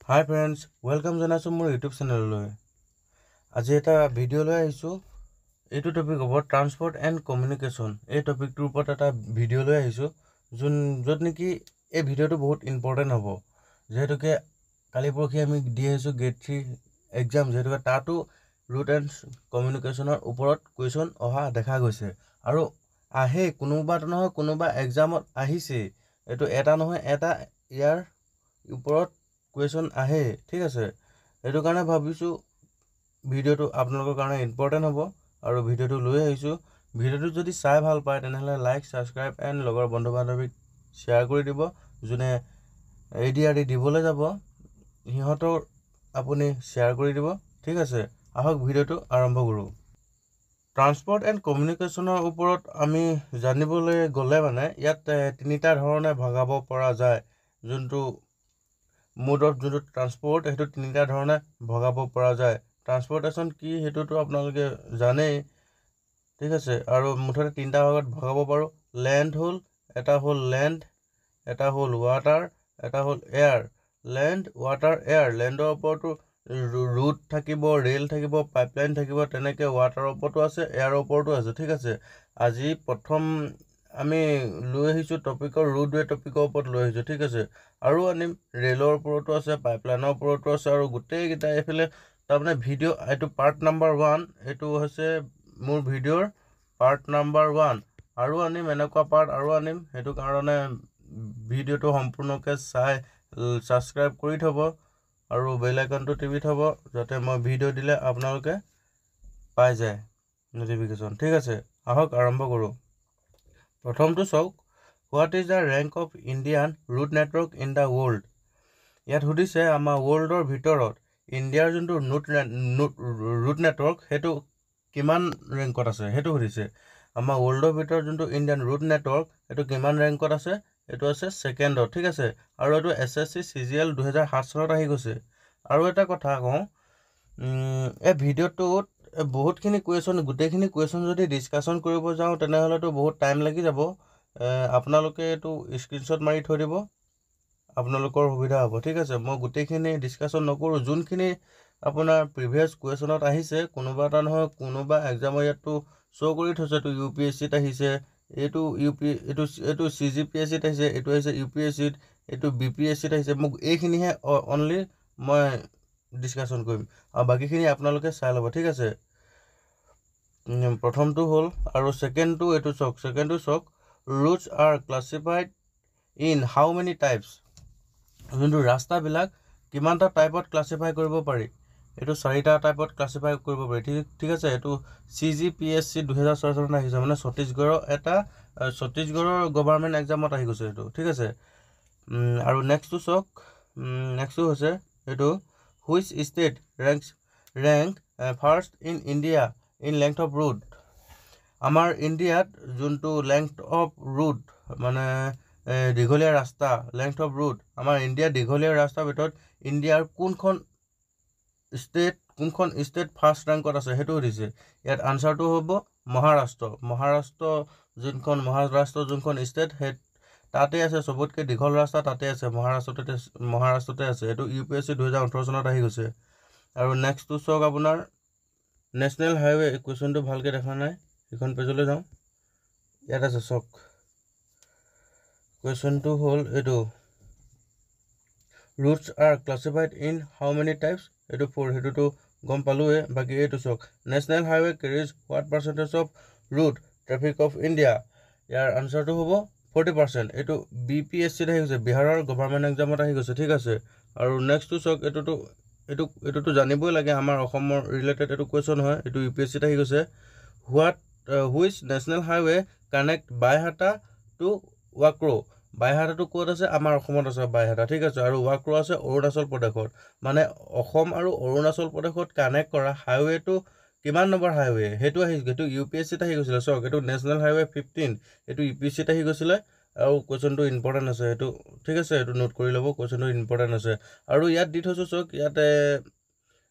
হাই friends, welcome জনাইছোঁ মোৰ YouTube চেনেললৈ। আজি এটা ভিডিঅ' লৈ আহিছোঁ। এইটো টপিক হ'ব ট্ৰান্সপৰ্ট এণ্ড কমিউনিকেশ্যন। এই টপিকটোৰ ওপৰত এটা ভিডিঅ' লৈ আহিছোঁ, য'ত নেকি এই ভিডিঅ'টো বহুত ইম্পৰ্টেণ্ট হ'ব, যিহেতুকে কালি পৰহি আমি দি আহিছোঁ গ্ৰেড 3 এক্সাম। যিহেতুকে তাতো ৰোড এণ্ড কমিউনিকেশ্যনৰ ওপৰত কুৱেশ্যন অহা দেখা গৈছে আৰু আহে, কোনোবা নহয় কোনোবা এক্সামত আহিছেই। এইটো এটা নহয় এটা ইয়াৰ ওপৰত কুৱেশ্যন আহে, ঠিক আছে? সেইটো কাৰণে ভাবিছোঁ ভিডিঅ'টো আপোনালোকৰ কাৰণে ইম্পৰ্টেণ্ট হ'ব আৰু ভিডিঅ'টো লৈ আহিছোঁ। ভিডিঅ'টো যদি চাই ভাল পায়, তেনেহ'লে লাইক, ছাবস্ক্ৰাইব এণ্ড লগৰ বন্ধু বান্ধৱীক শ্বেয়াৰ কৰি দিব। যোনে এডিআৰই দিবলৈ যাব, সিহঁতৰ আপুনি শ্বেয়াৰ কৰি দিব, ঠিক আছে? আহক, ভিডিঅ'টো আৰম্ভ কৰোঁ। ট্ৰান্সপৰ্ট এণ্ড কমিউনিকেশ্যনৰ ওপৰত আমি জানিবলৈ গ'লে মানে ইয়াত তিনিটা ধৰণে ভগাব পৰা যায়। যোনটো মোড অফ যোনটো ট্ৰান্সপৰ্ট, সেইটো তিনিটা ধৰণে ভগাব পৰা যায়। ট্ৰান্সপৰ্টেশ্যন কি, সেইটোতো আপোনালোকে জানেই, ঠিক আছে? আৰু মুঠতে তিনিটা ভাগত ভগাব পাৰোঁ। লেণ্ড হ'ল এটা, হ'ল লেণ্ড এটা, হ'ল ৱাটাৰ এটা, হ'ল এয়াৰ। Land, water, air. লেণ্ডৰ ওপৰতো ৰোড থাকিব, ৰেল থাকিব, পাইপলাইন থাকিব। তেনেকৈ ৱাটাৰৰ ওপৰতো আছে, এয়াৰৰ ওপৰতো আছে, ঠিক আছে? আজি প্ৰথম আমি লৈ আহিছোঁ টপিকৰ ৰোডৱে টপিকৰ ওপৰত লৈ আহিছোঁ, ঠিক আছে? আৰু আনিম, ৰেলৰ ওপৰতো আছে, পাইপলাইনৰ ওপৰতো আছে আৰু গোটেইকেইটা এইফালে তাৰমানে ভিডিঅ' এইটো পাৰ্ট নাম্বাৰ 1। এইটো হৈছে মোৰ ভিডিঅ'ৰ পাৰ্ট নাম্বাৰ 1। আৰু আনিম এনেকুৱা পাৰ্ট আৰু আনিম। সেইটো কাৰণে ভিডিঅ'টো সম্পূৰ্ণকৈ চাই ছাবস্ক্ৰাইব কৰি থ'ব আৰু বেল আইকনটো টিপি থ'ব, যাতে মই ভিডিঅ' দিলে আপোনালোকে পাই যায় ন'টিফিকেশ্যন, ঠিক আছে? আহক, আৰম্ভ কৰোঁ। প্ৰথমটো চাওক, What is the rank of Indian road network in the world? ইয়াত সুধিছে, আমাৰ ৱৰ্ল্ডৰ ভিতৰত ইণ্ডিয়াৰ যোনটো ৰোড নেটৱৰ্ক, সেইটো কিমান ৰেংকত আছে, সেইটো সুধিছে। আমাৰ ৱৰ্ল্ডৰ ভিতৰত যোনটো ইণ্ডিয়ান ৰোড নেটৱৰ্ক, সেইটো কিমান ৰেংকত আছে? এইটো আছে ছেকেণ্ডত, ঠিক আছে? আৰু এইটো এছএছচি চিজিএল 2007 চনত আহি গৈছে। আৰু এটা কথা কওঁ, এই ভিডিঅ'টোত বহুতখিনি কুৱেশ্যন, গোটেইখিনি কুৱেশ্যন যদি ডিছকাশ্যন কৰিব যাওঁ, তেনেহ'লেতো বহুত টাইম লাগি যাব। আপোনালোকে এইটো স্ক্ৰীনশ্বট মাৰি থৈ দিব, আপোনালোকৰ সুবিধা হ'ব, ঠিক আছে? মই গোটেইখিনি ডিছকাশ্যন নকৰোঁ। যোনখিনি আপোনাৰ প্ৰিভিয়াছ কুৱেশ্যনত আহিছে, কোনোবা এটা নহয় কোনোবা এক্সামৰ, ইয়াততো শ্ব' কৰি থৈছে। এইটো ইউপিএছচিত আহিছে, এইটো ইউ পি, এইটো চিজিপিএছচিত আহিছে, এইটো আহিছে ইউপিএছচিত, এইটো বিপিএছচিত আহিছে। মোক এইখিনিহে অনলি মই ডিছকাশ্যন কৰিম আৰু বাকীখিনি আপোনালোকে চাই ল'ব, ঠিক আছে? প্ৰথমটো হ'ল আৰু ছেকেণ্ডটো এইটো চাওক। ছেকেণ্ডটো চাওক, Roads are classified in how many types? যোনটো ৰাস্তাবিলাক কিমানটা টাইপত ক্লাছিফাই কৰিব পাৰি? এইটো চাৰিটা টাইপত ক্লাছিফাই কৰিব পাৰি, ঠিক আছে? এইটো চিজিপিএছচি 2006 চনত আহিছে, মানে ছত্তীশগড়ৰ এটা ছত্তীশগড়ৰ গভাৰ্মেণ্ট এক্সামত আহি গৈছে এইটো, ঠিক আছে? আৰু নেক্সটটো চাওক। নেক্সটটো হৈছে এইটো, Which state rank first in India in length of road? আমাৰ ইণ্ডিয়াত যোনটো লেংথ অফ ৰোড, মানে দীঘলীয়া ৰাস্তা, লেংথ অফ ৰোড, আমাৰ ইণ্ডিয়াৰ দীঘলীয়া ৰাস্তাৰ ভিতৰত ইণ্ডিয়াৰ কোনখন ষ্টেট ফাৰ্ষ্ট ৰেংকত আছে, সেইটো সুধিছে। ইয়াত আনচাৰটো হ'ব মহাৰাষ্ট্ৰ। মহাৰাষ্ট্ৰ যোনখন ষ্টেট, সেই তাতে আছে চবতকৈ দীঘল ৰাস্তা, তাতে আছে, মহাৰাষ্ট্ৰতে আছে। এইটো ইউপিএছচি 2018 চনত আহি গৈছে। আৰু নেক্সটটো চাওক আপোনাৰ নেশ্যনেল হাইৱে। কুৱেশ্যনটো ভালকৈ দেখা নাই, সেইখন পেজলৈ যাওঁ। ইয়াত আছে, চাওক। কুৱেশ্যনটো হ'ল এইটো, Roads are classified in how many types? এইটো ফ'ৰ, সেইটোতো গম পালোঁৱেই। বাকী এইটো চাওক, National highway carries what percentage of road traffic of India? ইয়াৰ আনচাৰটো হ'ব 40%। এইটো বিপিএছচিত আহি গৈছে, বিহাৰৰ গভাৰ্মেণ্ট এক্সামত আহি গৈছে, ঠিক আছে? আৰু নেক্সটটো চাওক, এইটোতো জানিবই লাগে, আমাৰ অসমৰ ৰিলেটেড এইটো কুৱেশ্যন হয়। এইটো ইউপিএছচিত আহি গৈছে। Which national highway connect Baihata to Wakro? বাইহাটাটো ক'ত আছে? আমাৰ অসমত আছে বাইহাটা, ঠিক আছে? আৰু ৱাক্ৰ আছে অৰুণাচল প্ৰদেশত। মানে অসম আৰু অৰুণাচল প্ৰদেশত কানেক্ট কৰা হাইৱেটো কিমান নম্বৰ হাইৱে, সেইটো ইউপিএছচিত আহি গৈছিলে। চাওক, এইটো নেশ্যনেল হাইৱে 15। এইটো ইউপিএছচিত আহি গৈছিলে আৰু কুৱেশ্যনটো ইম্পৰ্টেণ্ট আছে এইটো, ঠিক আছে? এইটো নোট কৰি ল'ব, কুৱেশ্যনটো ইম্পৰ্টেণ্ট আছে। আৰু ইয়াত দি থৈছোঁ, চাওক, ইয়াতে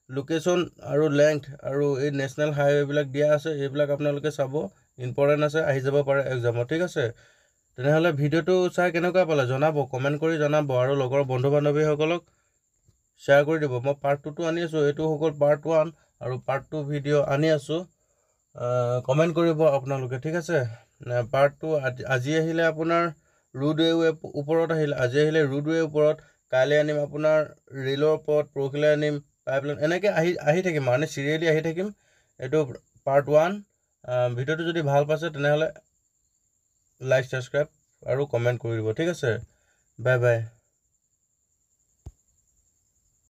লোকেশ্যন আৰু লেংথ আৰু এই নেশ্যনেল হাইৱেবিলাক দিয়া আছে। এইবিলাক আপোনালোকে চাব, ইম্পৰ্টেণ্ট আছে, আহি যাব পাৰে এক্সামত, ঠিক আছে? তেনেহ'লে ভিডিঅ'টো চাই কেনেকুৱা পালে জনাব, কমেণ্ট কৰি জনাব আৰু লগৰ বন্ধু বান্ধৱীসকলক শ্বেয়াৰ কৰি দিব। মই পাৰ্ট টুটো আনি আছোঁ। এইটো হৈ গ'ল পাৰ্ট ওৱান আৰু পাৰ্ট টু ভিডিঅ' আনি আছোঁ। কমেণ্ট কৰিব আপোনালোকে, ঠিক আছে? পাৰ্ট টু আজি আহিলে আপোনাৰ ৰোডৱে ওপৰত আহিলে, আজি আহিলে ৰোডৱে ওপৰত, কাইলৈ আনিম আপোনাৰ ৰে'লৰ ওপৰত, পৰহিলৈ আনিম পাইপলাইন, এনেকৈ আহি আহি থাকিম, মানে চিৰিয়েলি আহি থাকিম। এইটো পাৰ্ট ওৱান। ভিডিঅ'টো যদি ভাল পাইছে, তেনেহ'লে লাইক, ছাবস্ক্ৰাইব আৰু কমেণ্ট কৰি দিব, ঠিক আছে? Bye bye.